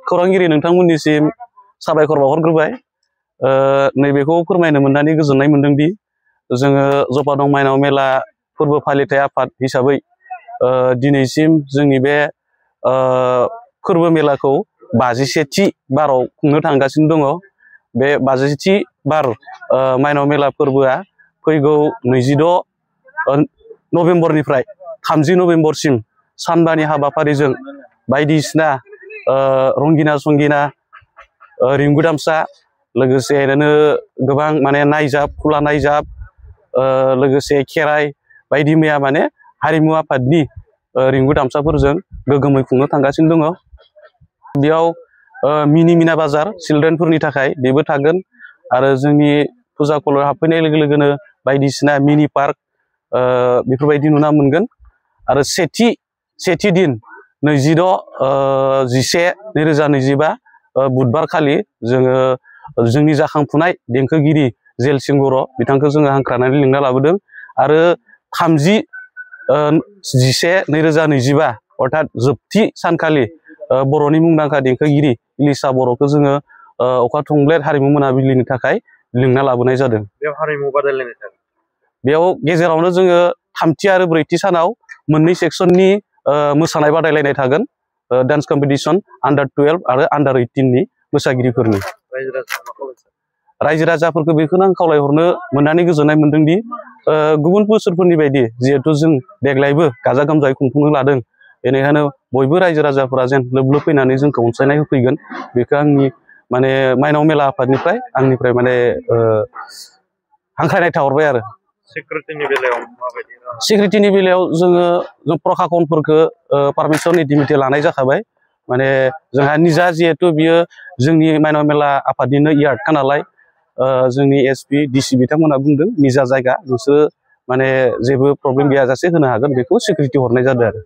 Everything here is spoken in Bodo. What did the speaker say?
खौरांगिरि नोंथांमोननिसिम साबायखर बावहरग्रोबाय। नैबेखौ फोरमायनो मोननानै गोजोननाय मोनदों दि जोङो जपादं माइनाव मेला फोरबो फालिथाय आफाद हिसाबै दिनैसिम जोंनि बे फोरबो मेलाखौ 51थि बाराव खुंनो थांगासिनो दङ। बे 51थि बार माइनाव मेला फोरबोआ फैगौ 26 नभेम्बरनिफ्राय 30 नभेम्बरसिम सानबानि हाबाफारिजों बायदिसिना रंगिना संगिना रिंगु दामसा लोगोसेनो गोबां माने नायजाब खुला नायजाब लोगोसे खेराइ बायदि मैया माने हारिमु आफादनि रिंगु दामसाफोरजों गोगोमै खुंनो थांगासिनो दङ। बेयाव मिनि मिना बाजार चिलड्रेनफोरनि थाखाय बेबो थागोन आरो जोंनि फुजा कलर हाबफैनाय लोगो लोगोनो बायदिसिना मिनि पार्क बेफोरबायदि नुना मोनगोन। आरो सेथि दिन 26/11/2025 बुधबार खालि जोङो जोंनि जाखांफुनाय देंखोगिरि जेलसिं बर' बिथांखौ जोङो हांख्रायनानै लिंना लाबोदों। आरो 30/11/2025 अर्थात जोबथि सानखालि बर'नि मुंदांखा देंखोगिरि इलिसा बर'खौ जोङो अखा थंब्लेट हारिमु मोनाबिलिनि थाखाय लिंना लाबोनाय जादों। बेयाव हारिमु बादायलायनाय थागोन। बेयाव गेजेरावनो जोङो 3थि आरो 4थि सानाव मोननै सेक्सननि मोसानाय बादायलायनाय थागोन। डान्स कम्पिटिसन आन्डार 12 आरो आन्डार 18नि मोसागिरिफोरनि। रायजो राजाफोरखौ बेखौनो आं खावलायहरनो मोननानै गोजोननाय मोनदों दि गुबुन बोसोरफोरनि बायदि जिहेथु जों देग्लायबो गाजा गोमजायै खुंफुंनो लादों, बेनिखायनो बयबो रायजो राजाफोरा जेन लोब लोब फैनानै जोंखौ अनसायनाय होफैगोन बेखौ आंनि माने माइनाव मेला आफादनिफ्राय आंनिफ्राय माने हांख्रायनाय थाहरबाय आरो। सिकिउरिटिनि बेलायाव माबायदि? सिकिउरिटिनि बेलायाव जों प्रखाखनफोरखौ पारमिसन इटिमिटि लानाय जाखाबाय। माने जोंहा निजा जिहेथु बियो जोंनि माइनाव मेला आफादनिनो यार्डखा नालाय जोंनि एसपि डिसि बिथांमोना बुंदों निजा जायगा नोंसोर माने जेबो प्रब्लेम गैयाजासे होनो हागोन, बेखौ सिकिउरिटि हरनाय जादों आरो।